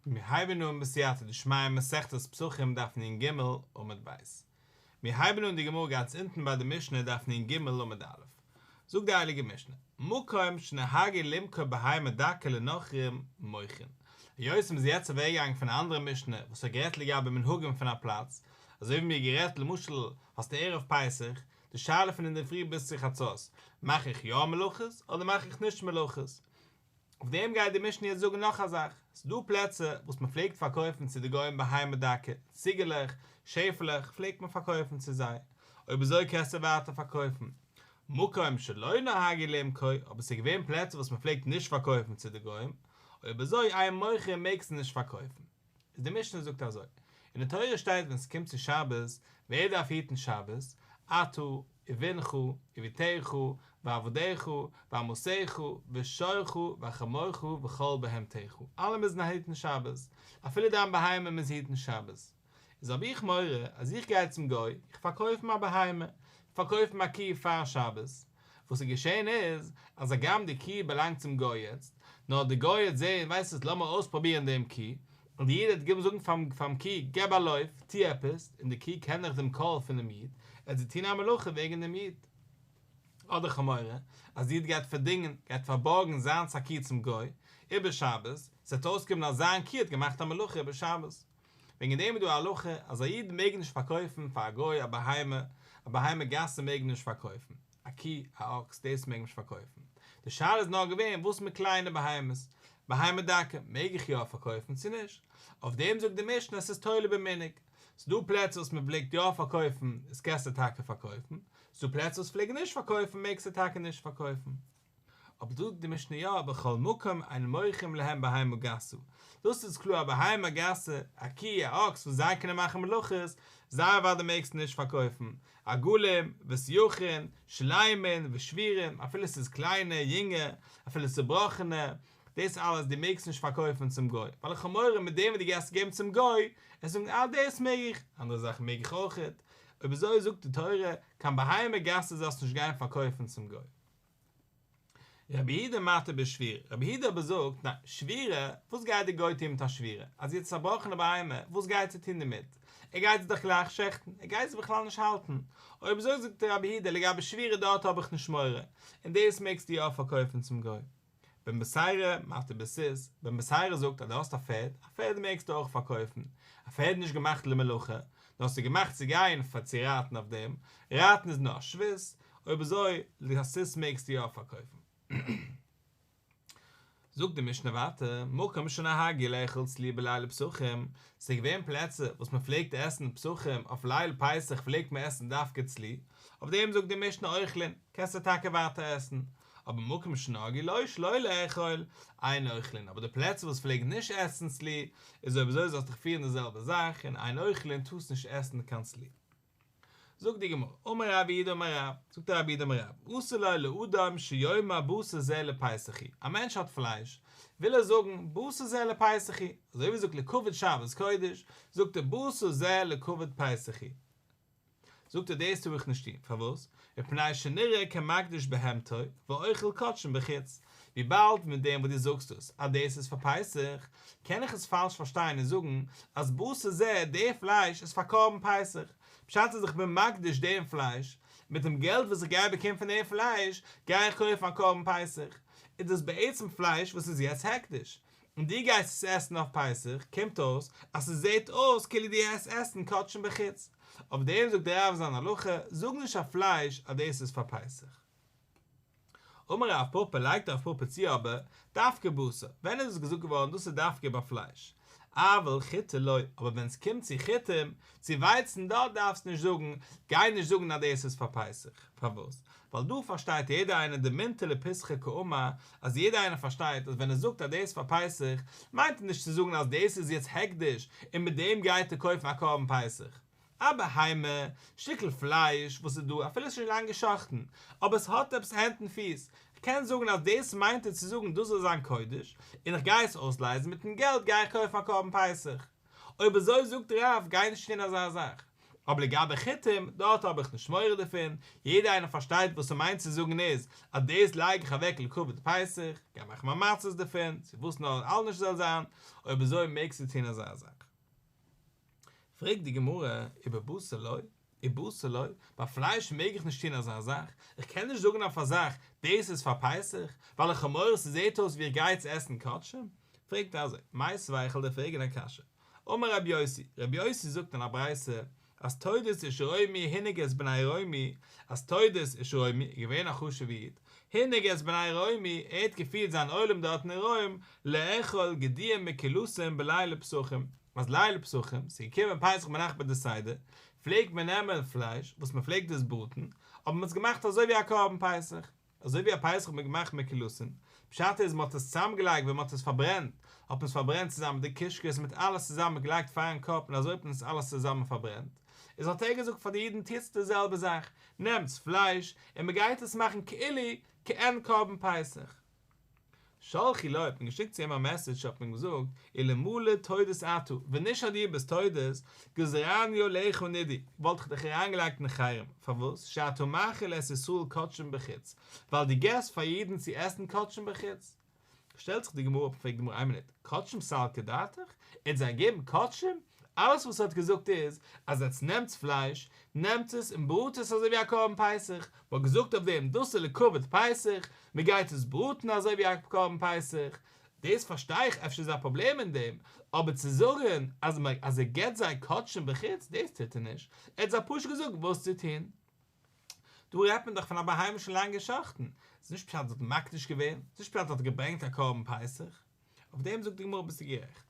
מיר הייבן אן בסייעתא דשמיא מסכת פסחים דף נ ג עמוד ב'. מיר הייבן אן די גמרא גאנץ אונטן ביי די משנה דף נ ג עמוד א'. זאגט די הייליגע משנה, מקום שנהגו למכור בהמה דקה לנכרים מוכרין. היות מ'איז יעצט אוועקגעגאנגען פון א אנדערע משנה וואס האט גערעדט לגבי מנהגים פון א פלאץ, אזוי ווי מיר גערעדט למשל האסטו ערב פסח, די שאלה פון אינדערפרי ביז צו חצות, מאך איך יא מלאכות אדער מאך איך נישט מלאכות? אויף דעם גייט די משנה יעצט זאגן נאך א זאך, ס'איז דא פלעצער וואס מען פלעגט פארקויפן צו די גוים בהמה דקה, ציגעלעך, שעפעלעך, פלעגט מען פארקויפן צו זיי, אויב אזוי קענסטו ווייטער פארקויפן. מקום שלא נהגו למכור, אבער ס'איז געווען פלעצער וואס מען פלעגט נישט פארקויפן צו די גוים, אויב אזוי אין מוכרין מעגסטו נישט פארקויפן. איז די משנה זאגט אזוי, אין די תורה שטייט ווען ס'קומט צו שבת, ווער דארף היטן שבת? אתה, ובנך, ובתך, ועבדך, ואמתך, ושורך, וחמורך, וכל בהמתך, אלע מוזן היטן שבת, אפילו דיין בהמה מוז היטן שבת. איז האב איך מורא אז איך גיי צום גוי, איך פארקויף אים א בהמה, איך פארקויף אים א קי פאר שבת, וואס איז געשען איז, אז הגם די קי באלאנגט צום גוי יעצט, נאר די גוי וועט זען, ווייסט וואס, לאמיר אויספרובירן דעם קי, און די איד וועט געבן זאגן פאר'ן קי, געב א לויף, טו עפעס, און די קי קען דאך דעם קול פונעם איד, וועט זי טון א מלאכה וועגן דעם איד. אדער כ'האב מורא, אז די איד גייט פארדינגען, גייט פארבארגן זיינס א קי צום גוי, איבער שבת, ס'וועט אויסקומען אז זיין קי האט געמאכט א מלאכה איבער שבת. וועגן דעם איז דא א הלכה אז א איד מעג נישט פארקויפן פאר א גוי א בהמה, א בהמה גסה מעג מען נישט פארקויפן, א קי, א אקס, דאס מעג מען נישט פארקויפן. די שאלה איז נאר געווען וואס מיט קליינע בהמות, בהמה דקה, מעג איך יא פארקויפן צו נישט? אויף דעם זאגט די משנה עס איז תולה במנהג. ס'דא פלעצער וואס מען פלעגט יא פארקויפן, איז קענסטו טאקע פארקויפן, ס'דא פלעצער וואס פלעגן נישט פארקויפן מעגסטו טאקע נישט פארקויפן. אבער דא זאגט די משנה יא בכל מקום אין מוכרים להם בהמה גסה, דאס איז קלאר א בהמה גסה, א קי, א אקס וואס זיי קענען מאכן מלאכות, זיי אוודאי מעגסטו נישט פארקויפן, עגלים, וסייחין, שלימין, ושבורין, אפילו ס'איז קליינע, יונגע, אפילו צובראכענע, דאס אלעס דו מעגסט נישט פארקויפן צום גוי, ווייל איך האב מורא מיט דעם וואס דו גייסט געבן צום גוי, ער זאגן אה דאס מעג איך, אנדערע זאכן מעג איך אויכעט, אויב אזוי זאגט די תורה, קיין בהמה גסה זאלסטו נישט גיין פארקויפן צום גוי. רבי יהודה מתיר בשבורה, רבי יהודה אבער זאגט, ניין, שבורה, וואס גייט די גוי טון מיט א שבורה? אז זי האט א צעבראכענע בהמה, וואס גייט זי טון דערמיט? ער גייט זי דאך גלייך שעכטן, ער גייט זי בכלל נישט האלטן. אויב אזוי זאגט רבי יהודה, לגבי שבורה דארט האב איך נישט מורא, און דאס מעגסטו יא פארקויפן צום גוי. בן בתירא מתיר בסוס, בן בתירא זאגט אז דו האסט א פערד, א פערד מעגסטו אויך פארקויפן, א פערד איז נישט געמאכט למלאכה, נאר ס'איז געמאכט צו גיין פאר צו רייטן אויף דעם, רייטן איז נאר שבות, אויב אזוי א סוס מעגסטו יא פארקויפן. זאגט די משנה ווייטער, מקום שנהגו לאכול צלי בליל פסחים, ס'איז געווען פלעצער וואס מען פלעגט עסן פסחים אויף ליל פסח פלעגט מען עסן דווקא צלי, אויף דעם זאגט די משנה אוכלין, קענסטו טאקע ווייטער עסן, אבער מקום שנהגו לא שלא לאכול, אין אוכלין, אבער די פלעצער וואס פלעגן נישט עסן צלי, איז אויב אזוי זאלסט דיך פירן די זעלבע זאך, און אין אוכלין טארסט נישט עסן קיין צלי. זאגט די גמרא, אמר רב יהודה אמר רב, זאגט רב יהודה אמר רב, אסור לו לאדם שיאמר בשר זה לפסח הוא, א מענטש האט פלייש, וויל ער זאגן בשר זה לפסח הוא, אזוי ווי ער זאגט לכבוד שבת קודש, זאגט ער בשר זה לכבוד פסח הוא. זאגט ער דאס טאר איך נישט טון, פארוואס? מפני שנראה כמקדיש בהמתו ואוכל קדשים בחוץ, וויבאלד מיט דעם וואס דו זאגסט דאס אז דאס איז פאר פסח, קען איך עס פאלש פארשטיין און זאגן אז בשר זה, די פלייש איז פאר קרבן פסח, פשט איז איך בין מקדיש דעם פלייש, מיט דעם געלט וואס איך גיי באקומען פון דעם פלייש גיי איך קויפן א קרבן פסח, איז דאס בעצם פלייש וואס איז יעצט הקדש, און דו גייסט עס עסן אויף פסח, קומט אויס אז ס'זעט אויס כאילו דו עסט עסן קדשים בחוץ. אויף דעם זאגט רב זיין הלכה, זאג נישט אויף פלייש אז דאס איז פאר פסח. אמר רב פפא לייגט רב פפא צו אבער, דווקא בשר, ווען איז דאס געזאגט געווארן דאס איז דווקא ביי פלייש, אבל חיטי לא, אבער ווען ס'קומט צו חיטים, צו ווייצן דארט דארפסטו נישט זאגן, גיי נישט זאגן אז דאס איז פאר פסח, פארוואס? ווייל דא פארשטייט יעדער איינער דמינטר לפיסחא קאמר, אז יעדער איינער פארשטייט אז ווען ער זאגט אז דאס איז פאר פסח, מיינט ער נישט צו זאגן אז דאס איז יעצט הקדש און מיט דעם גייט ער קויפן א קרבן פסח. א בהמה, שטיקל פלייש וואס איז דא אפילו עס איז שוין לאנג גע'שחט'ן, אבער עס האט עפעס הענט און פיס, כ'קען זאגן אז דאס מיינט ער צו זאגן דאס זאל זיין קודש, און איך גיי עס אויסלייזן מיטן געלט גיי איך קויפן א קרבן פסח. אויב אזוי זאגט רב גיי נישט טון אזא זאך. אבער לגבי חיטים, דארט האב איך נישט מורא דערפון, יעדער איינער פארשטייט וואס ס'מיינט צו זאגן איז, אז דאס לייג איך אוועק לכבוד פסח, גיי מאכן מיין מצות דערפון, צו וואס נאר אלעס זאל זיין, אויב אזוי מעגסטו טון אזא זאך. פרעגט די גמרא, ובבשר לא? ובשר לא? ביי פלייש מעג איך נישט טון אזא זאך? איך קען נישט זאגן אויף א זאך, דאס איז פאר פסח, ווייל איך האב מורא ס'זעט אויס ווי איך גיי יעצט עסן קדשים? פרעגט ער אזוי, מיתיבי איך וועל דיר פרעגן א קשיא, אמר רבי יוסי, רבי יוסי זאגט אין א ברייתא, אז תודוס איש רומי הנהיג את בני רומי, אז תודוס איש רומי איז געווען א חשוב'ע איד, הנהיג את בני רומי, ער האט געפירט זיין עולם דארטן אין רוים, לאכול גדיים מקולסין בלילי פסחים, אז ליל פסחים, ס'איז געקומען פסח ביינאכט ביי די סדר, פלעגט מען נעמען פלייש, וואס מען פלעגט עס בראטן, אבער מען האט עס געמאכט אזוי ווי א קרבן פסח. אזוי ווי א פסח האט מען געמאכט מקולסין, פשט איז מען האט עס צוזאמגעלייגט ווען מען האט עס פארברענט, האט מען עס פארברענט צוזאמען מיט די קישקעס מיט אלעס צוזאמען געלייגט פארן קאפ און אזוי האט מען עס אלעס צוזאמען פארברענט, איז האט ער געזאגט פאר די אידן טוטס די זעלבע זאך, נעמטס פלייש און מען גייט עס מאכן כאילו כעין קרבן פסח. שלחו לו האט מען געשיקט צו אים א מעסעדזש האט מען געזאגט אלמלא תודוס אתה ווען נישט אז דו ביסט תודוס גזרני עליך נידוי וואלט איך דיך אריינגעלייגט אין חרם פארוואס שאתה מאכיל את ישראל קדשים בחוץ ווייל דו געסט פאר אידן צו עסן קדשים בחוץ שטעלט זיך די גמרא אפ און פרעגט די גמרא איין מינוט קדשים סלקא דעתך? ער האט זיי געגעבן קדשים? אלעס וואס ער האט געזאגט איז אז עטס נעמטס פלייש, נעמטס עס און בראט עס אזוי ווי א קרבן פסח, מ'האט געזאגט אויף דעם דאס איז לכבוד פסח, מ'גייט עס בראטן אזוי ווי א קרבן פסח, דאס פארשטיי איך אפשר איז א פראבלעם אין דעם, אבער צו זאגן אז אז ער געבט זיי קדשים בחוץ דאס טוט ער נישט, ער האט זיי פשוט געזאגט וואס צו טון. דא רעדט מען דאך פון א בהמה שוין לאנג גע'שחט'ן, ס'איז נישט פשט אז ער האט מקדיש געווען, ס'איז נישט פשט אז ער האט געברענגט א קרבן פסח. אויף דעם זאגט די גמרא ביסטו גערעכט,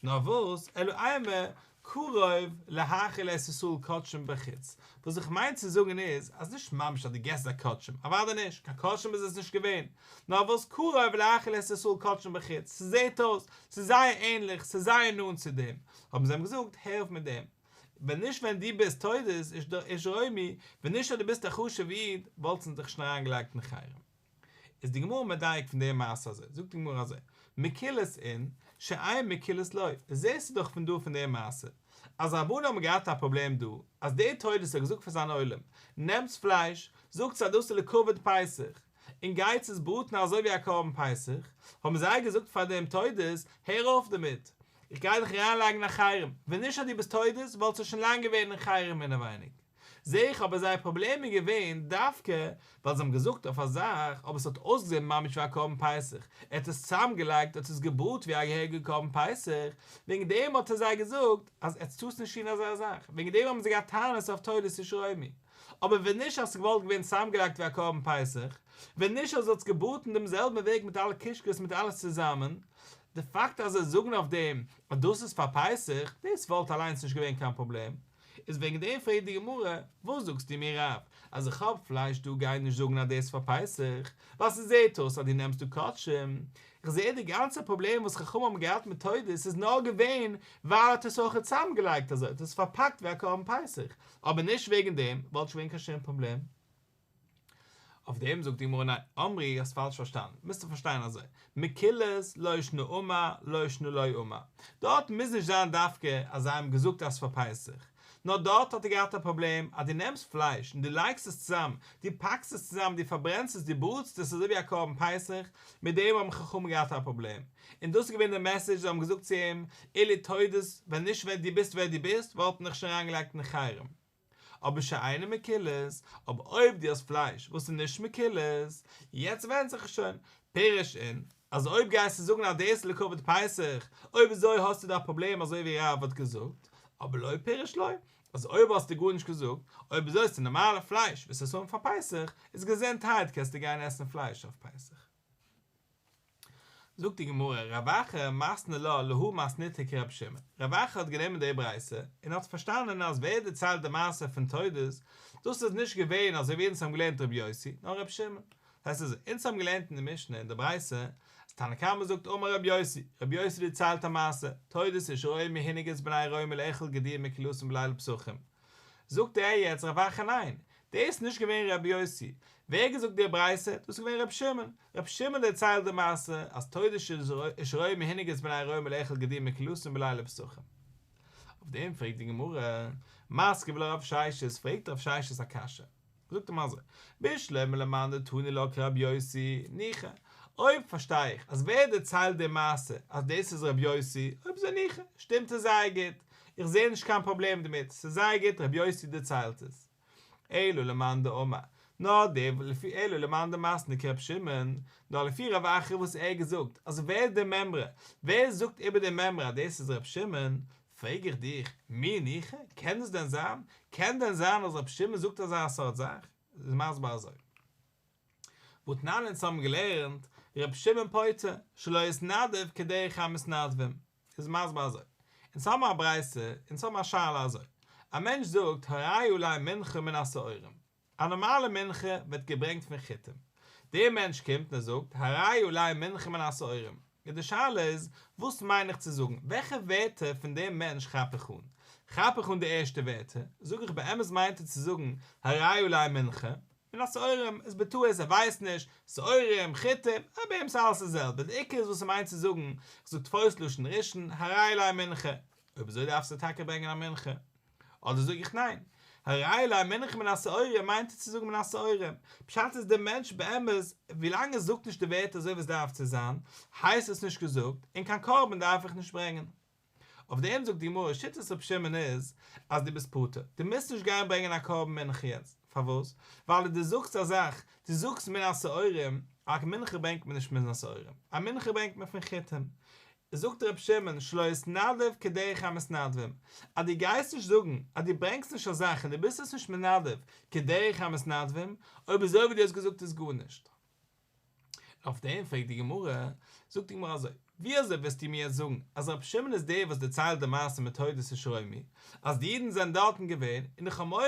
נאר וואס, אלא אימא קרוב להאכיל את ישראל קדשים בחוץ, וואס איך מיין צו זאגן איז, אז נישט ממש אז דו געסט זיי קדשים, אוודאי נישט, קיין קדשים איז עס נישט געווען, נאר וואס קרוב להאכיל את ישראל קדשים בחוץ, ס'זעט אויס, ס'איז זייער ענליך, ס'איז זייער נאנט צו דעם, האבן זיי אים געזאגט, הער אויף מיט דעם, ווען נישט ווען דו ביסט תודוס איש רומי, ווען נישט אז דו ביסט א חשוב'ע איד, וואלטסטו אונז דאך שוין אריינגעלייגט אין חרם. איז די גמרא מדייק פון די מעשה אזוי, זאגט די גמרא אזוי, מקולס אין, שאין מקולס לא, זעסטו דאך פון דא פון די מעשה, אז רבנן האבן געהאט א פראבלעם דא, אז דער תודוס האט געזאגט פאר זיין עולם, נעמטס פלייש, זאגטס אז דאס איז לכבוד פסח, און גייטס עס בראטן אזוי ווי א קרבן פסח, האבן זיי געזאגט פאר דעם תודוס, הער אויף דערמיט, איך גיי דיך אריינלייגן אין א חרם, ווען נישט אז דו ביסט תודוס וואלטסטו שוין לאנג געווען אין חרם אינעווייניג. זעה איך אבער זייער פראבלעם איז געווען דווקא ווייל זיי האבן געזאגט אויף א זאך אבער עס האט אויסגעזען ממש ווי א קרבן פסח, ער האט עס צוזאמגעלייגט האט עס געבראט ווי א געהעריגע קרבן פסח, וועגן דעם האט ער זיי געזאגט אז עטס טארטס נישט טון אזא זאך, וועגן דעם האבן זיי געהאט טענות אויף תודוס איש רומי. אבער ווען נישט אז ס'וואלט געווען צוזאמגעלייגט ווי א קרבן פסח, ווען נישט אז ער האט עס געבראטן דעם זעלבן וועג מיט אלע קישקעס מיט אלעס צוזאמען, די פאקט אז זיי זאגן אויף דעם אז דאס איז פאר פסח, דאס וואלט אליינס נישט געווען קיין פראבלעם. איז וועגן דעם פרעגט די גמרא, וואס זאגסטו מיר רב, אז איך האב פלייש דא גיי נישט זאגן אז דאס איז פאר פסח, ווייל ס'זעט אויס אז דו נעמסט דא קדשים, איך זע די גאנצע פראבלעם וואס חכמים האבן געהאט מיט תודוס איז נאר געווען ווייל ער האט עס אויך צוזאמגעלייגט אזוי, האט עס פארפאקט ווי א קרבן פסח, אבער נישט וועגן דעם וואלט נישט געווען קיין שום פראבלעם. אויף דעם זאגט די גמרא ניין, אמרי האסט פאלש פארשטאנען, מוזטו פארשטיין אזוי, מקולס לא שנא אמר לא שנא לא אמר, דארט מוז נישט זיין דווקא אז זיי האבן געזאגט אז פאר פסח, נאר דארט האט ער געהאט א פראבלעם אז דו נעמסט פלייש און דו לייגסט עס צוזאם, דו פאקסט עס צוזאם, דו פארברענסט עס, דו בראטסט עס אזוי ווי א קרבן פסח, מיט דעם האבן חכמים געהאט א פראבלעם, און דאס איז געווען די מעסעדזש זיי האבן געזאגט צו אים, אילו תודוס, ווען נישט ווען דו ביסט ווער דו ביסט, וואלט מען דיך שוין אריינגעלייגט אין חרם. אבער שאינו מקולס, אבער אויב דו האסט פלייש וואס איז נישט מקולס, יעצט ווענדט זיך עס שוין, פירש אין, אז אויב גייסטו זאגן אז דאס איז לכבוד פסח, אויב אזוי האסטו דא א פראבלעם אזוי ווי רב האט געזאגט, אבער לא פירש לא, אז אויב האסטו גארנישט געזאגט, אויב אזוי איז עס נארמאלע פלייש וועסט עס האבן פאר פסח, איז געזונטהייט קענסטו גיין עסן פלייש אויף פסח. זאגט די גמרא, רב אחא מתני לה להא מתניתא כרבי שמעון, רב אחא האט גענומען די ברייתא און האט פארשטאנען אז ווער דערציילט די מעשה פון תודוס, דאס איז נישט געווען אזוי ווי אונז האבן געלערנט רבי יוסי, נאר רבי שמעון. דאס הייסט אזוי, אונז האבן געלערנט אין די משנה אין די ברייתא, אז תנא קמא זאגט אמר רבי יוסי, רבי יוסי דערציילט א מעשה, תודוס איש רומי הנהיג את בני רומי לאכול גדיים מקולסין בליל פסחים. זאגט ער יעצט רב אחא ניין, דאס איז נישט געווען רבי יוסי, ווער האט געזאגט די ברייתא? דאס איז געווען רבי שמעון, רבי שמעון דערציילט די מעשה אז תודוס איש רומי הנהיג את בני רומי לאכול גדיים מקולסין בליל פסחים. אויף דעם פרעגט די גמרא, מתקיף לה רב ששת, פרעגט רב ששת א קשיא, זאגט אים אזוי, בשלמא למאן דתני לה כרבי יוסי, ניחא, אויב פארשטיי איך אז ווער דערציילט די מעשה אז דאס איז רבי יוסי, אויב אזוי ניחא, שטימט עס זייער גוט, איך זעה נישט קיין פראבלעם דערמיט, ס'איז זייער גוט רבי יוסי דערציילט עס. אלא למאן דאמר, נאר די לפי אלא למאן דמתני כרבי שמעון, נאר לפי רב אחא וואס ער האט געזאגט אז ווער איז די מימרא, ווער זאגט איבער די מימרא אז דאס איז רבי שמעון, פרעג איך דיך, מי ניחא, קען דאס דען זיין? קען דען זיין אז רבי שמעון זאגט אזא סארט זאך? איז מסביר אזוי. והתנן אונז האבן געלערנט, רבי שמעון פוטר, שלא התנדב כדרך המתנדבים. איז מסביר אזוי. אונז האבן א ברייתא, אונז האבן א שאלה אזוי. א מענטש זאגט הרי עלי מנחה מן השעורים. א נארמאלע מנחה ווערט געברענגט פון חיטים. דער מענטש קומט און ער זאגט, הרי עלי מנחה מן השעורים. און די שאלה איז, וואס מיין איך צו זאגן? וועלכע ווערטער פון דעם מענטש כאפ איך אן? כאפ איך אן די ערשטע ווערטער? זאג איך באמת מיינט ער צו זאגן, הרי עלי מנחה מן השעורים, איז בטעות ער ווייסט נישט, שעורים, חיטים, ביי אים איז אלעס די זעלבע, די עיקר איז וואס ער מיינט צו זאגן, איך זאג תפוס לשון ראשון, הרי עלי מנחה. אויב אזוי דארפסטו טאקע ברענגען א מנחה. אדער זאג איך ניין, הרי עלי מנחה מן השעורים מיינט ער צו זאגן מן השעורים, פשט איז דער מענטש באמת ווילאנג ער זאגט נישט די ווערטער אזוי ווי עס דארף צו זיין, הייסט עס נישט געזאגט, און קיין קרבן דארף איך נישט ברענגען. אויף דעם זאגט די גמרא שיטת רבי שמעון איז אז דו ביסט פטור, דו מוזט נישט גיין ברענגען א קרבן מנחה יעצט, פארוואס? ווייל דו זאגסט א זאך, דו זאגסט מן השעורים, א מנחה ברענגט מען נישט מן השעורים, א מנחה ברענגט מען פון חיטים, זאגט ר' שמעון שלא התנדב כדרך המתנדבים, אז דו גייסט נישט זאגן אז דו ברענגסט נישט א זאך און דו ביסט עס נישט מנדב כדרך המתנדבים, אויב אזוי ווי דו האסט געזאגט איז גארנישט. אויף דעם פרעגט די גמרא, זאגט די גמרא אזוי, ווי אזוי וועסטו מיר יעצט זאגן אז ר' שמעון איז דער וואס דערציילט די מעשה מיט תודוס איש רומי, אז די אידן זענען דארטן געווען, און איך האב מורא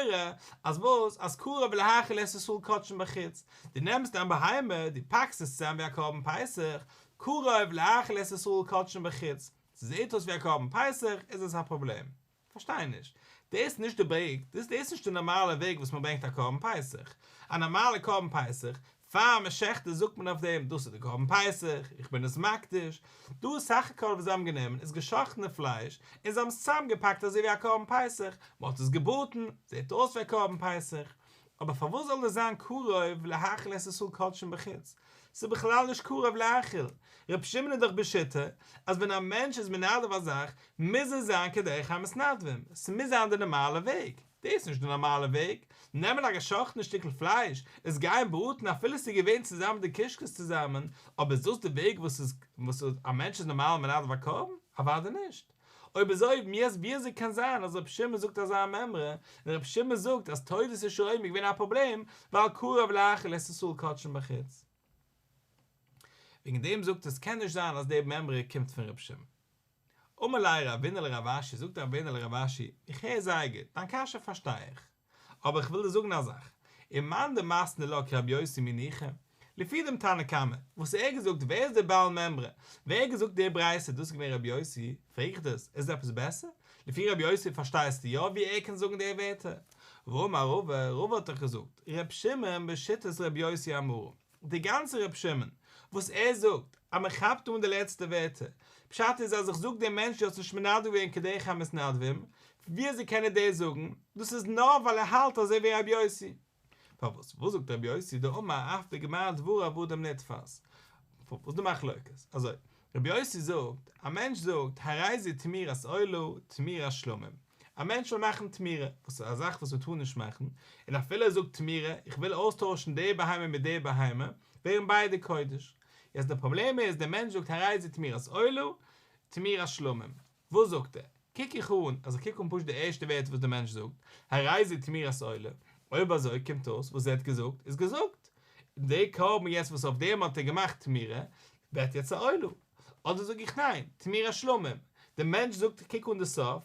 אז וואס, אז קרוב להאכיל את ישראל קדשים בחוץ, דו נעמסט דיין בהמה, דו פאקסט עס צוזאם ווי א קרבן פסח, קרוב להאכיל את ישראל קדשים בחוץ, ס'זעהט אויס ווי א קרבן פסח, איז עס א פראבלעם? פארשטיי נישט. דאס איז נישט די וועג, דאס איז נישט די נארמאלע וועג וואס מען ברענגט א קרבן פסח. א נארמאלע קרבן פסח, פאר מען שעכט עס זאגט מען אויף דעם, דאס איז די קרבן פסח, איך בין עס מקדיש. דא סך הכל וואס זיי האבן גענומען איז געשאכטענע פלייש, און זיי האבן עס צוזאמגעפאקט אזוי ווי א קרבן פסח, מען האט עס געבראטן, זעהט אויס ווי א קרבן פסח. אבער פארוואס זאל דאס זיין קרוב להאכיל את ישראל קדשים בחוץ? ס'איז בכלל נישט קרוב להאכיל. ר' שמעון איז דאך בשיטה אז ווען א מענטש איז מנדב א זאך מוז עס זיין כדרך המתנדבים, ס'מוז זיין די נארמאלע וועג. דאס איז נישט די נארמאלע וועג. נעמען א געשאכטענע שטיקל פלייש, עס גיין בראטן אפילו ס'איז געווען צוזאמען די קישקעס צוזאמען, אבער איז דאס די וועג וואס איז וואס א מענטש איז נארמאל מנדב א קרבן? אוודאי נישט. אויב אזוי ווי אזוי קען זיין אז רבי שמעון זאגט אזא מימרא, און רבי שמעון זאגט אז תודוס איש רומי איז געווען א פראבלעם ווייל קרוב להאכיל את ישראל קדשים בחוץ. וועגן דעם זאגט עס קען נישט זיין אז די מימרא קומט פון רבי שמעון. אמר ליה רבינא לרב אשי, זאגט רבינא לרב אשי, איך הער זייער גוט, דיין קשיא פארשטיי איך, אבער איך וויל דיר זאגן א זאך, ומאן דמתני לה כרבי יוסי מי ניחא, לפי דעם תנא קמא, וואס ער האט געזאגט ווער איז דער בעל מימרא, ווער האט געזאגט די ברייתא דאס איז געווען רבי יוסי, פרעג איך דאס, איז עפעס בעסער? לפי רבי יוסי פארשטייסטו יא ווי ער קען זאגן די ווערטער? והאמר רבא, רבא האט דאך געזאגט, ר' שמעון בשיטת רבי יוסי אמרה. די גאנצע ר' שמעון וואס ער זאגט אז מען כאפט אן די לעצטע ווערטער, פשט איז אז איך זאג דעם מענטש דו האסט נישט מנדב געווען כדרך המתנדבים, ווי אזוי קען ער דאס זאגן? דאס איז נאר ווייל ער האלט אזוי ווי רבי יוסי. פארוואס וואס זאגט רבי יוסי דאמר אף בגמר דבריו אדם נתפס? וואס איז די מחלוקת? אזוי, רבי יוסי זאגט, א מענטש זאגט הרי זו תמורת עולה תמורת שלמים, א מענטש וויל מאכן תמורה, וואס איז א זאך וואס מען טאר נישט מאכן, און אפילו ער זאגט תמורה, איך וויל אויסטוישן די בהמה מיט די בהמה, ווערן ביידע קודש. יעצט די פראבלעם איז, דער מענטש זאגט הרי זו תמורת עולה, תמורת שלמים. וואס זאגט ער? קוק איך אן, אז איך קוק אן פשוט די ערשטע ווערטער וואס דער מענטש זאגט, הרי זו תמורת עולה, אויב אזוי קומט אויס וואס ער האט געזאגט איז געזאגט, די קרבן יעצט וואס אויף דעם האט ער געמאכט תמורה, ווערט יעצט א עולה. אדער זאג איך ניין, תמורת שלמים, דער מענטש זאגט איך קוק אן די סוף,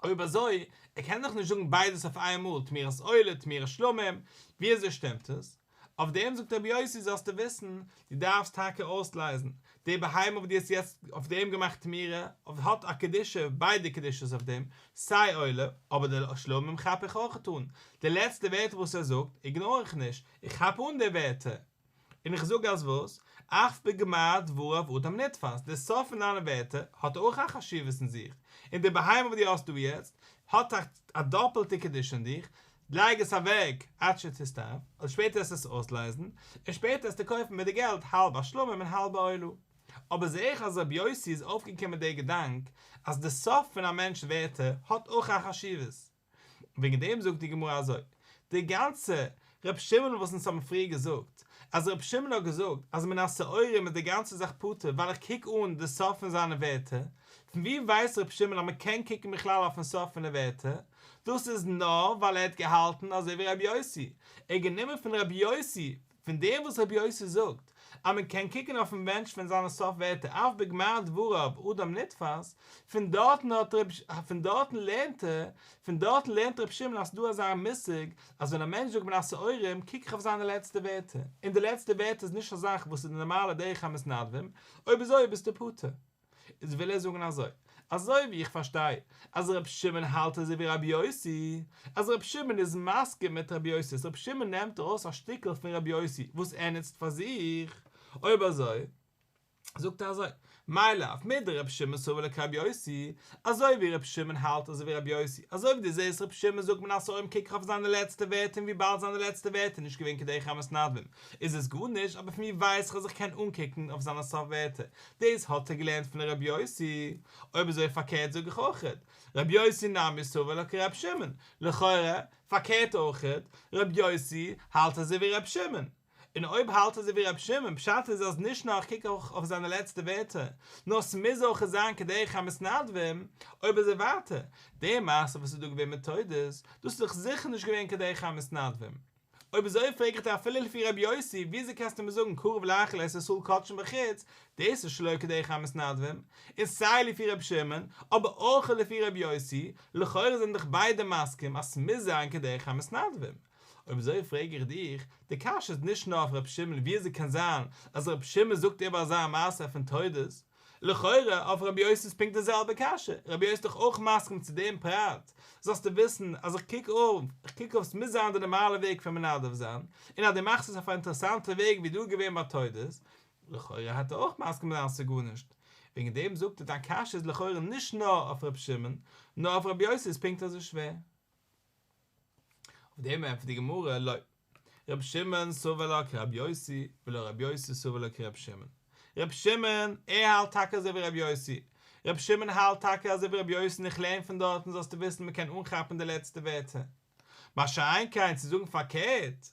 אויב אזוי, ער קען דאך נישט זאגן ביידעס אויף איין מאל, תמורת עולה, תמורת שלמים, ווי אזוי שטימט עס? אויף דעם זאגט רבי יוסי זאלסטו וויסן, דו דארפסט טאקע אויסלייזן, די בהמה וואס דו האסט יעצט אויף דעם געמאכט תמורה, האט א קדושה, ביידע קדושות אויף דעם, סיי עולה, אבער די שלמים כאפ איך אויכעט אן, די לעצטע ווערטער וואס ער זאגט, איגנאר איך נישט, איך כאפ אן די ווערטער. און איך זאג אז וואס? אף בגמר דבריו אדם נתפס, די סוף פון דיינע ווערטער האט אויך א חשיבות אין זיך, און די בהמה וואס דו האסט דא יעצט האט א דאפעלטע קדושה אין דיך, לייג עס אוועק עד שתסתאב, און שפעטער וועסטו עס אויסלייזן, און שפעטער וועסטו קויפן מיט די געלט האלב א שלמים און האלב א עולה. אבער זעה איך אז רבי יוסי איז אויפגעקומען מיט די געדאנק אז די סוף פון א מענטש'ס ווערטער האט אויך א חשיבות. וועגן דעם זאגט די גמרא אזוי, די גאנצע ר' שמעון וואס אונז האבן פריער געזאגט, אז ר' שמעון האט געזאגט אז מן השעורים איז די גאנצע זאך פטור ווייל איך קוק אן די סוף פון זיינע ווערטער, פון ווי ווייסט ר' שמעון אז מען קען קוקן בכלל אויפן סוף פון די ווערטער? דאס איז נאר ווייל ער האט געהאלטן אזוי ווי ר' יוסי, ער האט גענומען פון ר' יוסי פון דעם וואס רבי יוסי זאגט אז מען קען קוקן אויפן מענטש פון זיינע סוף ווערטער אף בגמר דבריו אדם נתפס, פון דארטן האט רב פון דארטן לערנט ער, פון דארטן לערנט רבי שמעון אז ס'דא אזא מושג אז ווען א מענטש זאגט מן השעורים קוק איך אויף זיינע לעצטע ווערטער, און די לעצטע ווערטער איז נישט א זאך וואס איז די נארמאלע דרך המתנדבים, אויב אזוי ביסטו פטור. איז וויל ער זאגן אזוי, אזוי ווי איך פארשטיי אז ר' שמעון האלט אזוי ווי רבי יוסי, אז ר' שמעון איז מסכים מיט רבי יוסי, אז ר' שמעון נעמט ארויס א שטיקל פון רבי יוסי וואס ער נוצט פאר זיך, אויב אזוי זאגט ער אזוי, מאי לאו מדר' שמעון סבר לה כרבי יוסי, אזוי ווי ר' שמעון האלט אזוי ווי רבי יוסי, אזוי ווי דו זעסט ר' שמעון זאגט מן השעורים קוק איך אויף זיינע לעצטע ווערטער און וויבאלד זיינע לעצטע ווערטער איז נישט געווען כדרך המתנדבים איז עס גארנישט, אבער פון ווי ווייס איך אז איך קען אנקוקן אויף זיינע סוף ווערטער? דאס האט ער געלערנט פון ר' יוסי, אויב אזוי פארקערט זאג איך אויכעט, ר' יוסי נמי סבר לה כר' שמעון, לכאורה פארקערט אויכעט, ר' יוסי האלט אזוי ווי ר' שמעון, און אויב האלט אזוי ווי ר' שמעון, פשט איז אז נישט נאר איך קוק אויך אויף זיינע לעצטע ווערטער, נאר ס'מוז אויכעט זיין כדרך המתנדבים, אויב אזוי ווייטער, די מעשה וואס איז דא געווען מיט תודוס, דאס איז דאך זיכער נישט געווען כדרך המתנדבים. אויב אזוי פרעג איך דיר אפילו לפי רבי יוסי, וויאזוי קענסטו מיר זאגן קרוב להאכיל את ישראל קדשים בחוץ, דאס איז שלא כדרך המתנדבים, און סיי לפי רבי שמעון, אבער אויך לפי רבי יוסי, לכאורה זענען דאך ביידע מסכים אז ס'מוז זיין כדרך המתנדבים. אויב אזוי פרעג איך דיך, די קשיא איז נישט נאר אויף רבי שמעון וויאזוי קען זיין אז רבי שמעון זאגט איבער אזא מעשה פון תודוס, לכאורה אויף רבי יוסי איז פונקט די זעלבע קשיא, רבי יוסי איז דאך אויך מסכים צו דעם פרט, זאלסטו וויסן אז איך קוק אויף, איך קוק אויף ס'מוז זיין די נארמאלע וועג פון מנדב זיין, און אז דו מאכסט עס אויף א אינטערעסאנטע וועג ווי דא איז געווען ביי תודוס, לכאורה העט ער אויך מסכים זיין אז ס'איז גארנישט. וועגן דעם זאגט ער דיין קשיא איז לכאורה נישט נאר אויף רבי שמעון, נאר אויף רבי יוסי איז פונקט אזוי שווער. אויף דעם ענטפערט די גמרא, לא. רבי שמעון סבר לה כרבי יוסי, ולא רבי יוסי סבר לה כרבי שמעון. רבי שמעון, ער האלט טאקע אזוי ווי רבי יוסי. רבי שמעון האלט טאקע אזוי ווי רבי יוסי און איך לערן פון דארטן זאלסטו וויסן מען קען אנכאפן די לעצטע ווערטער. מה שאין כן צו זאגן פארקערט,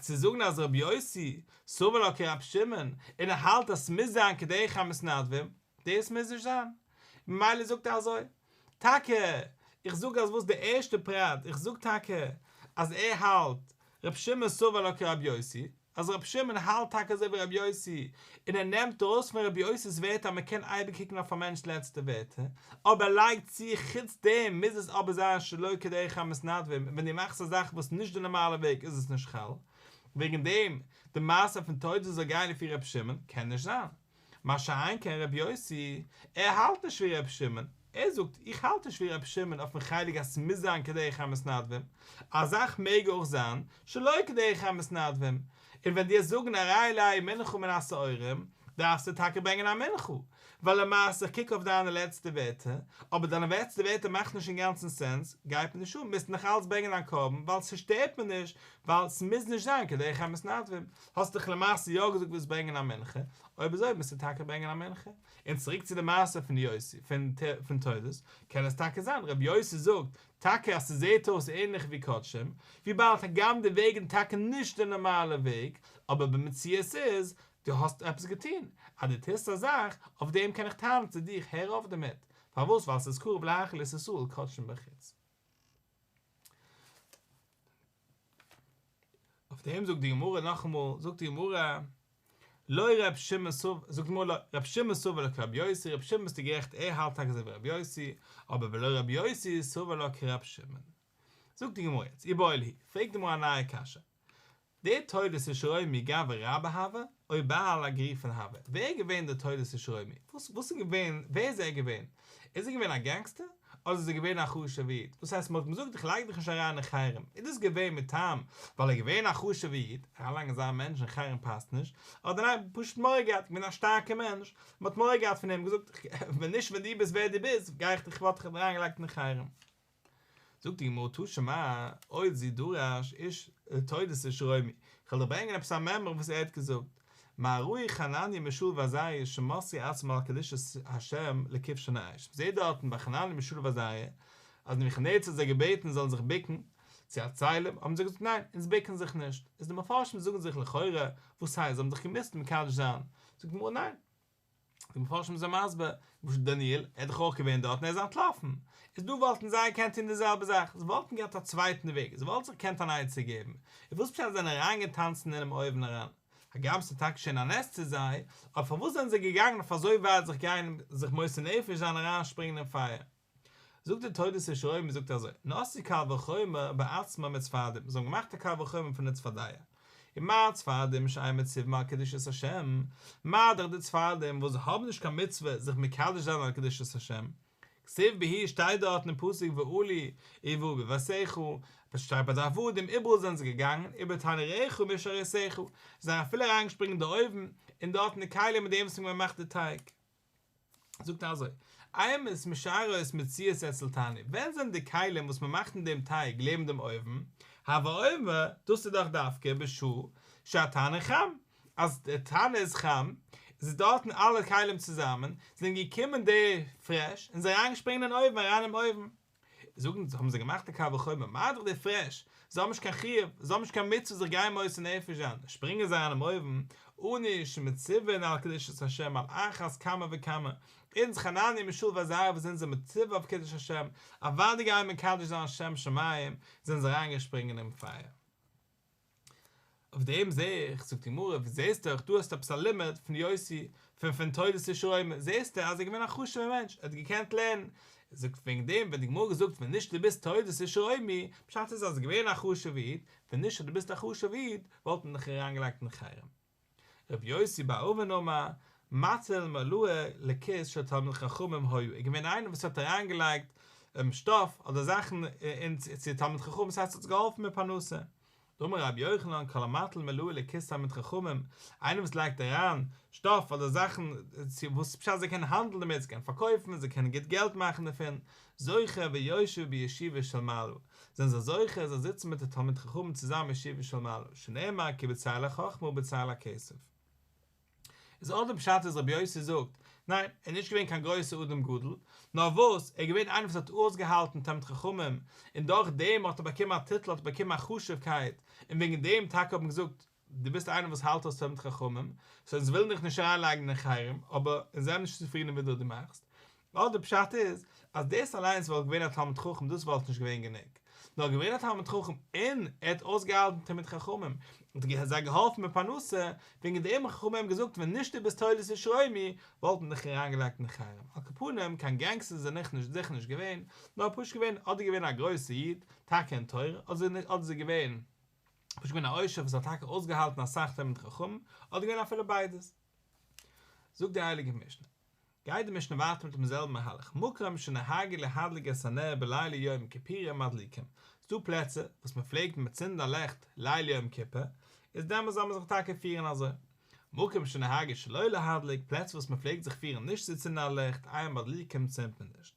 צו זאגן אז רבי יוסי סבר לה כרבי שמעון און ער האלט אז ס'מוז זיין כדרך המתנדבים, דאס מוז נישט זיין. ממילא זאגט ער אזוי. טאקע, איך זאג אז וואס די ערשטע פרט, איך זאג טאקע אז ער האלט ר' שמעון סבר לה כרבי יוסי, אז ר' שמעון האלט טאקע אזוי ווי רבי יוסי, און ער נעמט ארויס פון רבי יוסי'ס ווערטער אז מען קען אייביג קוקן אויף א מענטש'ס לעצטע ווערטער, אבער ער לייגט צו חוץ דעם מוז עס אבער זיין שלא כדרך המתנדבים, ווען דו מאכסט א זאך וואס נישט די נארמאלע וועג איז עס נישט חל, וועגן דעם די מעשה פון תודוס זאל גיין לפי ר' שמעון קען נישט זיין. מה שאין כן רבי יוסי, ער האלט נישט ווי רבי שמעון, ער זאגט, איך האלט נישט ווי רבי שמעון אויפן חלק אז ס'מוז זיין כדרך המתנדבים, א זאך מעג אויך זיין שלא כדרך המתנדבים, און ווען דו וועסט זאגן הרי עלייהו מנחה מן השעורים, דארפסטו טאקע ברענגען א מנחה, ווייל למעשה איך קוק אויף דיינע לעצטע ווערטער, אבער דיינע לעצטע ווערטער מאכן נישט אינגאנצן סענס, גייט מיר נישט אן, מוזט נאך אלץ ברענגען דיין קרבן, ווייל ס'שטערט מיר נישט, ווייל ס'מוז נישט זיין כדרך המתנדבים. האסט דאך למעשה יא געזאגט וועסט ברענגען א מנחה, אויב אזוי מוזטו טאקע ברענגען א מנחה. און צוריק צו די מעשה פון יוסי, פון תודוס, קען עס טאקע זיין, רבי יוסי זאגט טאקע אז ס'זעהט אויס ענליך ווי קדשים, וויבאלד הגם די וועג איז טאקע נישט די נארמאלע וועג, אבער במציאות איז, דו האסט עפעס געטון, אז דו טוסט א זאך, אויף דעם קען איך טענה'ן צו דיך הער אויף דערמיט, פארוואס ווייל ס'איז קרוב להאכיל את ישראל קדשים בחוץ. אויף דעם זאגט די גמרא נאכאמאל, זאגט די גמרא, לא ר' שמעון סבר, זאגט די גמרא לא, ר' שמעון סבר לה כרבי יוסי, ר' שמעון ביסטו גערעכט ער האלט טאקע אזוי ווי רבי יוסי, אבער ולא רבי יוסי סבר לה כר' שמעון. זאגט די גמרא יעצט, איבעיא להו, פרעגט די גמרא א נייע קשיא, דער תודוס איש רומי גברא רבה הוה, או בעל אגריפן הוה, ווער איז געווען דער תודוס איש רומי? וואס וואס איז געווען, ווער איז ער געווען? איז ער געווען א גענגסטער? אדער איז ער געווען א חשוב'ע איד? וואס הייסט מ'האט אים געזאגט איך לייג דיך נישט אריין אין חרם, איז דאס געווען מטעם ווייל ער איז געווען א חשוב'ע איד, אריינלייגן אזא מענטש אין חרם פאסט נישט, אדער ניין פשוט מורא געהאט, געווען א שטארקע מענטש, מ'האט מורא געהאט פון אים, געזאגט ווען נישט ווען דו ביסט ווער דו ביסט, גיי איך דיך וואלט איך דיך אריינגעלייגט אין חרם. זאגט די גמרא תא שמע, עוד זו דרש איש תולדות איש רומי, איך וועל דיר ברענגען עפעס א מימרא וואס ער האט געזאגט, מה ראו חנניה מישאל ועזריה שמסרו עצמם על קדושת השם לכבשן האש, מ'זעט דארטן ביי חנניה מישאל ועזריה אז נבוכדנצר האט זיי געבעטן זיי זאלן זיך בוקן צו א צלם, האבן זיי געזאגט ניין, אונז בוקן זיך נישט, איז די מפרשים זאגן זיך לכאורה, וואס הייסט זיי האבן זיך געמוזט מקדש זיין, זאגט די גמרא ניין. די מפרשים זענען מסביר, למשל דניאל, ער איז דאך אויך געווען דארט און ער איז אנטלאפן, איז דא וואלטן זיי געקענט טון די זעלבע זאך, זיי וואלטן געהאט א צווייטן וועג, זיי וואלטן זיך געקענט אן עצה געבן, און וואס פשט זיי זענען אריינגעטאנצן אינעם אויוון אריין, הגם ס'איז טאקע שוין א נס צו זיי, אבער פארוואס זענען זיי געגאנגען אויף אזוי ווייט זיך גיין זיך מוסר נפש זיין אריינשפרינגען אין פייער? זאגט די תולדות איש רומי זאגט אזוי, נשאו קל וחומר בעצמם מצפרדעים, זיי האבן געמאכט א קל וחומר פון די צפרדע, ומה צפרדעים שאין מצווים על קדושת השם, מה דאך די צפרדעים וואס זיי האבן נישט קיין מצוה זיך מקדש זיין על קדושת השם, כתיב בהו שטייט דארט אין פסוק ועלו ובאו בביתך, עס שטייט ביי די עבדים איבעראל זענען זיי געגאנגען, ובתנוריך ובמשארותיך, זיי זענען אפילו אריינגעשפרינגען אין די אויוון, און דארט אין די כלים מיט דעם וואס מען מאכט די טייג. זאגט ער אזוי, אימת משארות מצויות אצל תנור, ווען זענען די כלים וואס מען מאכט אין דעם טייג לעבן דעם אויוון, הוי אומר, דאס איז דאך דווקא בשעה שהתנור חם, אז דער תנור איז חם, איז עס דארטן אלע כלים צוזאמען, זענען געקומען די פרעש און זיי אריינגעשפרינגען אין אויוון אריין אין אויוון. זאגן זיי האבן זיי געמאכט א קל וחומר, מה דאך די פרעש, זיי האבן נישט קיין חיוב, זיי האבן נישט קיין מצוה זיך גיין מוסר נפש זיין, שפרינגען זיי אריין אין אויוון, אנו שמצווין על קדושת השם על אחת כמה וכמה, אונז חנניה מישאל ועזריה וואס זענען זיי מצווה אויף קידוש השם, אוודאי גייען מקדש זיין שם שמים, זענען זיי אריינגעשפרינגען אין פייער. אויף דעם זעה איך, זאגט די גמרא, ווי זעסטו אויך דא האסטו עפעס א לימוד פון יוסי, פון פון תולדות איש רומי, זעסטו אז ער איז געווען א חשוב'ער מענטש, ער האט געקענט לערנען, זאגט וועגן דעם ווען די גמרא האט געזאגט ווען נישט דו ביסט תולדות איש רומי, פשט איז אז ער איז געווען א חשוב'ער איד, ווען נישט אז דו ביסט א חשוב'ער איד, וואלט מען דיך אריינגעלייגט אין חרם. רבי יוסי בר אבין אמר, מטיל מלאי לכיס של תלמידי חכמים היה, איז געווען איינער וואס האט אריינגעלייגט שטאף אדער זאכן אין צו תלמיד חכמים, ס'הייסט ער האט געהאלפן מיט פרנסה. דאמר רבי יוחנן כל המטיל מלאי לכיס תלמיד חכמים, איינער וואס לייגט אריין שטאף אדער זאכן צו וואס פשט זיי קענען האנדלן דערמיט, זיי קענען פארקויפן, זיי קענען גוט געלט מאכן דערפון, זוכה ויושב בישיבה של מעלה, זענען זיי זוכה זיי זיצן מיט די תלמיד חכמים צוזאמען ישיבה של מעלה, שנאמר כי בצל החכמה ובצל הכסף. איז אדער פשט איז רבי יוסי זאגט, ניין, ער איז נישט געווען קיין גרויסער אדם גדול, נאר וואס, ער איז געווען איינער וואס האט אויסגעהאלטן תלמיד חכמים, און דורך דעם האט ער באקומען א טיטל האט ער באקומען א חשוב'קייט, און וועגן דעם טאקע האט מען געזאגט, דו ביסט איינער וואס האלט אויס תלמיד חכמים, סאו אונז ווילן דיך נישט אריינלייגן אין חרם, אבער אונז זעמיר נישט צופרידן ווי דו מאכסט. אדער פשט איז, אז דאס אליינס וואלט געווען א תלמיד חכם דאס וואלט נישט געווען גענוג. נאר געווען א תלמיד חכם און ער האט אויסגעהאלטן תלמיד חכמים, און זיי געהאלפן מיט פרנסה, וועגן דעם האבן חכמים געזאגט ווען נישט דו ביסט תולדות איש רומי, וואלט מען דיך אריינגעלייגט אין חרם. על כל פנים, קיין גענגסטער איז ער נישט זיכער נישט געווען, נאר פשוט געווען אדער געווען א גרויסער איד, טאקע אין תורה, אדער איז ער געווען פשוט געווען א עושר וואס האט טאקע אויסגעהאלטן אסאך תלמידי חכמים, אדער געווען אפילו ביידעס. זאגט די הייליגע משנה. גייט די משנה ווייטער מיט דעם זעלבן מהלך, מקום שנהגו להדליק את הנר בלילי יום הכיפורים מדליקים, ס'דא פלעצער וואס מען פלעגט צינדן א לעכט ליל יום כיפור, איז דעמאלס זאל מען זיך טאקע פירן אזוי. מקום שנהגו שלא להדליק, פלעצער וואס מען פלעגט זיך פירן נישט צו צינדן א לעכט, אין מדליקים צינדט מען נישט.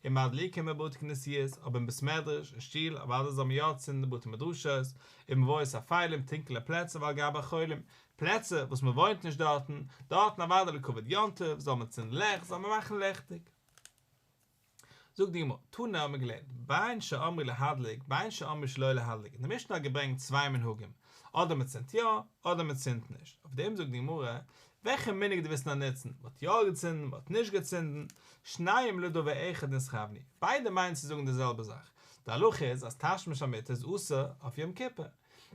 ומדליקין בבתי כנסיות, אבער אין בית מדרש, אין שול, אוודאי זאל מען יא צינדן בתי מדרשות, ובמבואות אפלים, טונקעלע פלעצער ועל גבי החולים, פלעצער וואס מען וואוינט נישט דארטן, דארטן אוודאי לכבוד יום טוב, זאל מען צינדן לעכט, זאל מען מאכן לעכטיג. זאגט די גמרא, תנא האבן מיר געלערנט, בין שאמרו להדליק בין שאמרו שלא להדליק, און די משנה האט געברענגט צוויי מנהגים, אדער מען צינדט יא, אדער מען צינדט נישט, אויף דעם זאגט די גמרא, וועלכע מנהג דו ווילסט נאר נוצן, מען האט יא געצינדן, מען האט נישט געצינדן, שניהם לדבר אחד נתכוונו, ביידע מיינען צו זאגן די זעלבע זאך, די הלכה איז אז תשמיש המיטה איז אסור אויף יום כיפור,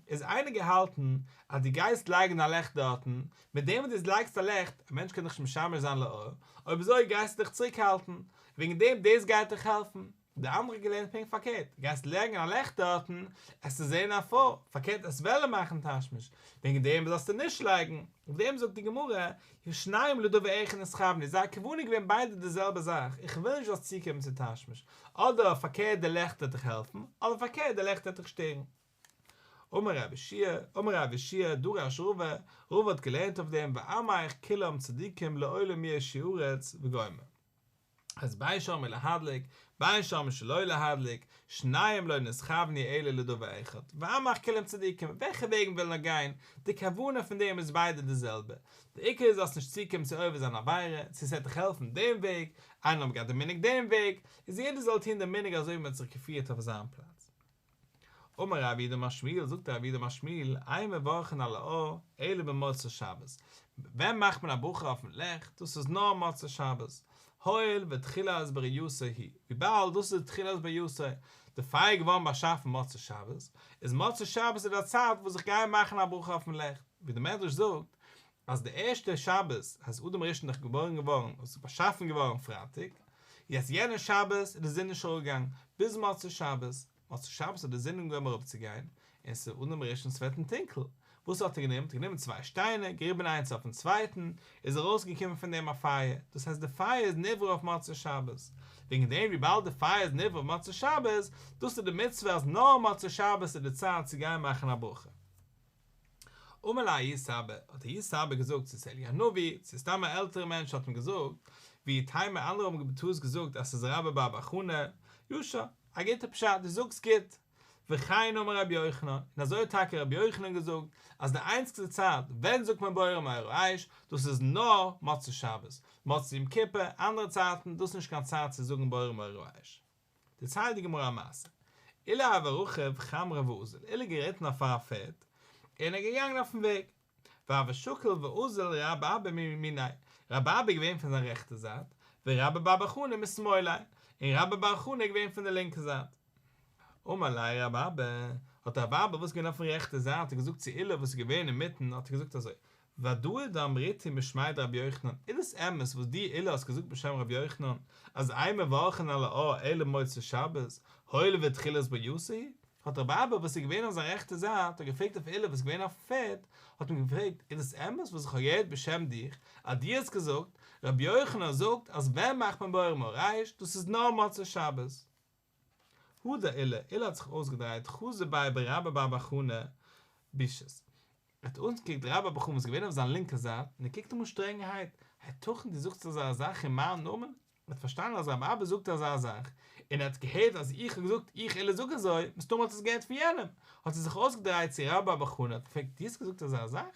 איז איינער געהאלטן אז דו גייסט לייגן א לעכט דארטן, מיט דעם וואס דו לייגסט א לעכט, א מענטש קען דאך נישט משמש זיין לאור, אויב אזוי גייסטו דיך צוריק האלטן, וועגן דעם דאס גייט דיך העלפן. די אנדערע האט געלערנט פונקט פארקערט, גייסט לייגן א לעכט דארטן, עסטו זען א פרוי, פארקערט עסט וועלן מאכן תשמיש, וועגן דעם זאלסטו נישט לייגן, אויף דעם זאגט די גמרא, שניהם לדבר אחד נתכוונו, זייער כוונה איז געווען ביידע די זעלבע זאך, איך וויל נישט זאלסט צוקומען צו תשמיש, אדער פארקערט די לעכט וועט דיך העלפן, אדער פארקערט די לעכט וועט דיך שטערן. אמר רב יהושע, אמר רב יהושע, דרש רבא, רבא האט געלערנט אויף דעם ועמך כולם צדיקים לעולם יירשו ארץ וגומר. אז בין שאמרו להדליק, בין שאמרו שלא להדליק, שניהם לא נתכוונו אלא לדבר אחד, ועמך כולם צדיקים, וועלכע וועג מ'וויל נאר גיין, די כוונה פון דעם איז ביידע די זעלבע, די עיקר איז זאלסט נישט צוקומען צו עובר זיין עבירה, צו ס'וועט דיך העלפן דעם וועג, איינער האט געהאט די מנהג דעם וועג, איז יעדער זאל טון די מנהג אזוי ווי מ'האט זיך געפירט אויף זיין פלאץ. אמר רב יהודה אמר שמואל, זאגט רב יהודה אמר שמואל, אין מברכין על האור אלא במוצאי שבת, ווען מאכט מען א ברכה אויפן לעכט, דאס איז נאר מוצאי שבת, הואיל ותחילת ברייתו היא, וויבאלד דאס איז תחילת ברייתו, די פייער איז געווארן באשאפן מוצאי שבת, איז מוצאי שבת איז די צייט וואס איך גיי מאכן א ברכה אויפן לעכט, ווי די מדרש זאגט אז די ערשטע שבת אז אדם הראשון איז דאך געבוירן געווארן און ס'איז באשאפן געווארן פרייטאג, יעצט יענע שבת איז די זון נישט אראפגעגאנגען ביז מוצאי שבת, מוצאי שבת האט די זון אנגעהויבן אראפצוגיין, און ס'איז אדם הראשון ס'ווערט אים טונקל, וואס האט ער גענומען? האט ער גענומען צוויי שטיינער, געריבן איינס אויפן צווייטן, איז ארויסגעקומען פון דעם א פייער, דאס הייסט די פייער איז נברא אויף מוצאי שבת, וועגן דעם וויבאלד די פייער איז נברא אויף מוצאי שבת, דאס איז די מצוה אז נאר מוצאי שבת איז די צייט צו גיין מאכן א ברכה. אמר ליה ההוא סבא, האט ההוא סבא געזאגט צו ס'איז אליהו הנביא, צו סתם א עלטערע מענטש האט אים געזאגט, ואיתימא אנדערע האבן בטעות געזאגט אז ס'איז רבה בר בר חנה, ישר, א גוטע פשט, דו זאגסט גוט. וכן אמר רבי יוחנן, און אזוי האט טאקע רבי יוחנן געזאגט, אז די איינציגסטע צייט ווען זאגט מען בורא מאורי האש, דאס איז נאר מוצאי שבת, מוצאי יום כיפור, אנדערע צייטן, דאס איז נישט קיין צייט צו זאגן בורא מאורי האש. דערציילט די גמרא א מעשה, עולא הוה רכיב חמרא ואזיל, עולא איז געריטן אויף א פערד, און ער איז געגאנגען אויפן וועג, והוה שקיל ואזיל רב אבא מימיניה, רב אבא איז געווען פון זיין רעכטע זייט, ורבה בר בר חנה משמאליה, און רבה בר חנה איז געווען פון די לינקע זייט. אמר ליה רב אבא, האט רב אבא וואס איז געווען אויפן רעכטע זייט האט געזאגט צו עולא וואס איז געווען אינמיטן האט ער געזאגט אזוי, ודאי דאמריתו משמיה דרבי יוחנן, איז דאס אמת וואס דו עולא האסט געזאגט בשם רבי יוחנן, אז אין מברכין על האור אלא במוצאי שבת, הואיל ותחילת ברייתו היא? האט רב אבא וואס איז געווען אויף זיין רעכטע זייט האט געפרעגט אויף עולא וואס איז געווען אויפן פערד, האט אים געפרעגט, איז דאס אמת וואס איך האב געהערט בשם דיך, אז דו האסט געזאגט, רבי יוחנן זאגט אז ווען מאכט מען בורא מאורי האש, דאס איז נאר מוצאי שבת. הדר עולא, עולא האט זיך אויסגעדרייט, חזא ביה ברבה בר בר חנה בישות. ער האט אנגעקוקט רבה בר בר חנה וואס איז געווען אויף זיין לינקע זייט, און ער קוקט אים אן שטרענגערהייט, היתכן דו זאגסט אזא זאך אין מיין נאמען? ער האט פארשטאנען אז רב אבא זאגט אזא זאך, און ער האט געהערט אז איך האב געזאגט איך עולא זאג אזוי, מסתמא האט ער עס געהערט פון יענעם. האט ער זיך אויסגעדרייט צו רבה בר בר חנה האט געפרעגט, דו האסט געזאגט אזא זאך?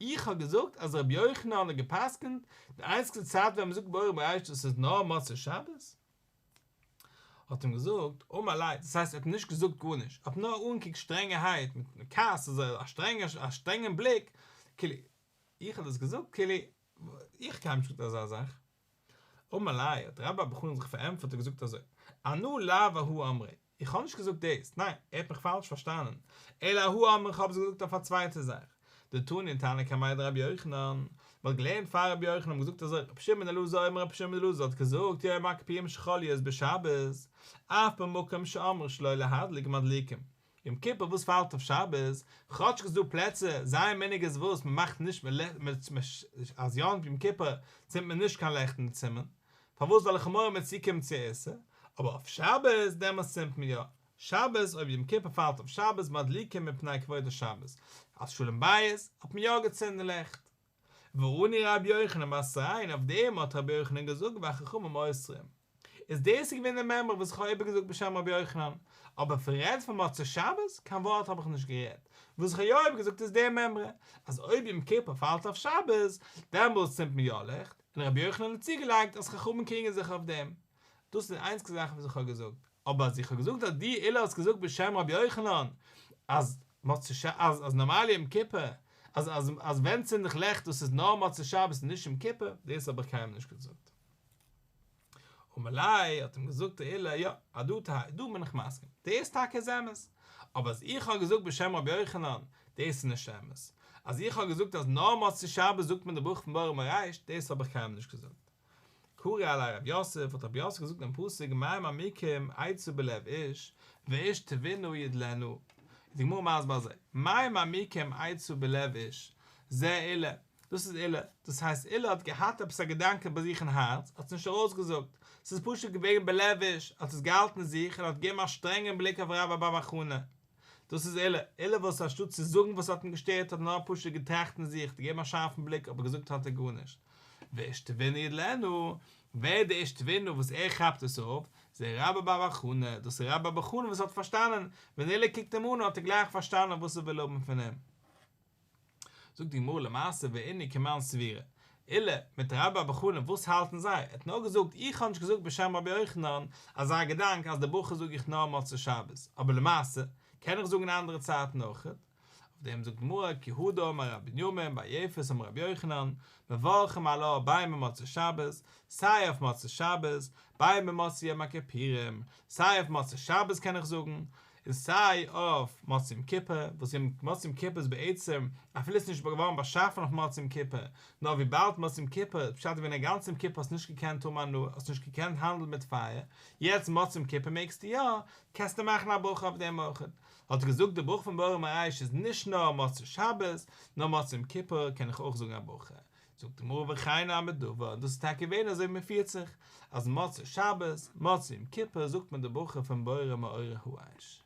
איך האב געזאגט אז רבי יוחנן האט גע'פסק'נט, די איינציגסטע צייט ווען מ'זאגט בורא מאורי האש דאס איז נאר מוצאי שבת? האט אים געזאגט, אמר ליה, דאס הייסט ער האט אים נישט געזאגט גארנישט, ער האט נאר אנגעקוקט שטרענגערהייט מיט כעס אזוי א שטרענגע א שטרענגען בליק, כאילו, איך האב דאס געזאגט? כאילו, איך האב קיינמאל נישט געזאגט אזא זאך. אמר ליה, האט רבה בר בר חנה זיך פארענטפערט און געזאגט אזוי, אנא לאו אהא אמרי, איך האב נישט געזאגט דאס, ניין, ער האט מיך פאלש פארשטאנען, אלא אהא אמרי איך האב עס געזאגט אויף א צווייטע זאך, דתני תנא קמיה דרבי יוחנן, מ'האט געלערנט פאר רבי יוחנן האט געזאגט אזוי, רבי שמעון בן אלעזר אומר רבי שמעון בן אלעזר האט געזאגט יום הכיפורים שחל להיות בשבת, אף במקום שאמרו שלא להדליק מדליקים, יום כיפור וואס פאלט אויף שבת, כאטש ס'איז דא פלעצער, זייער מנהג איז וואס מ'מאכט נישט אז יום כיפור צינדט מען נישט קיין לעכט אין די צימער, פארוואס ווייל איך האב מורא מ'וועט צוקומען צו איסור, אבער אויף שבת דעמאלטס צינדט מען יא, שבת אויב יום כיפור פאלט אויף שבת מדליקים מפני כבוד השבת, אלס שלום בית האט מען יא געצינדן לעכט. ועני רבי יוחנן בתריה און אויף דעם האט רבי יוחנן געזאגט והחכמים אוסרים. איז דאס איז געווען די מימרא וואס איך האב איבערגעזאגט בשם רבי יוחנן, אבער פון רעדן פון מוצאי שבת, קיין ווארט האב איך נישט גערעדט, וואס איך האב יא איבערגעזאגט איז די מימרא, אז אויב יום כיפור פאלט אויף שבת, דעמאלטס צינדט מען יא לעכט, און רבי יוחנן האט צוגעלייגט אז חכמים קריגן זיך אויף דעם. דאס איז די איינציגסטע זאך וואס איך האב געזאגט. אבער אז איך האב געזאגט אז דו עולא האסט געזאגט בשם רבי יוחנן אז מוצאי ש אז אז נארמאל יום כיפור אז אז אז ווען צינד איך לעכט דאס איז נאר מוצאי שבת און נישט יום כיפור, דאס האב איך קיינמאל נישט געזאגט. אמר ליה האט אים געזאגט עולא יא אדא תהא דא בין איך מסכים דאס טאקע איז אמת, אבער אז איך האב געזאגט בשם רבי יוחנן דאס איז נישט אמת, אז איך האב געזאגט אז נאר מוצאי שבת זאגט מען די ברכה פון בורא מאורי האש דאס האב איך קיינמאל נישט געזאגט. קרי עליה רב יוסף, האט רב יוסף געזאגט דעם פסוק מים עמוקים עצה בלב איש, ואיש תבונה ידלנה. איז די גמרא מסביר אזוי, מים עמוקים עצה בלב איש, זה עולא, דאס איז עולא, דאס הייסט עולא האט געהאט עפעס א געדאנק ביי זיך אין הארץ, האט עס נישט ארויסגעזאגט, ס'איז פשוט געווען בלב איש, האט עס געהאלטן אין זיך און האט געגעבן א שטרענגען בליק אויף רבה בר בר חנה. דאס איז עולא, עולא וואס אנשטאט צו זאגן וואס האט אים געשטערט האט ער נאר פשוט געטראכט אין זיך, געגעבן א שארפן בליק אבער געזאגט האט ער גארנישט. ואיש תבונה ידלנה, ווער איז דער איש תבונה וואס ער כאפט עס אויף? זה רבה בר בר חנה, דאס איז רבה בר בר חנה וואס האט פארשטאנען, ווען עולא קוקט אים אן האט ער גלייך פארשטאנען וואס ער וויל האבן פון אים. זאגט די גמרא למעשה ואינהו כמאן סבירי, עולא מיט רבה בר בר חנה וואס האלטן זיי? ער האט נאר געזאגט איך האב נישט געזאגט בשם רבי יוחנן אזא געדאנק אז די ברכה זאג איך נאר מוצאי שבת, אבער למעשה קען איך זאגן אנדערע צייטן אויך. אויף דעם זאגט די גמרא כי הא דאמר רב בנימין בר יפת אמר רבי יוחנן מברכין עלה בין במוצאי שבת סיי אויף מוצאי שבת בין במוצאי יום הכיפורים סיי אויף מוצאי שבת קען איך זאגן און סיי אויף מוצאי יום כיפור, וואס מוצאי יום כיפור איז בעצם אפילו עס איז נישט געווארן באשאפן אויף מוצאי יום כיפור, נאר וויבאלד מוצאי יום כיפור איז פשט געווען א גאנץ יום כיפור האסט נישט געקענט האבן הנאה, האסט נישט געקענט האנדלן מיט פייער, יעצט מוצאי יום כיפור מעגסטו יא, קענסטו מאכן א ברכה אויף דעם אויך. האט ער געזאגט די ברכה פון בורא מאורי האש איז נישט נאר מוצאי שבת, נאר מוצאי יום כיפור קען איך אויך זאגן א ברכה. זאגט די גמרא וכן נמי דבר, און דאס איז טאקע געווען אזוי ווי מען פירט זיך, אז מוצאי שבת, מוצאי יום כיפור זאגט מען די ברכה פון בורא מאורי האש.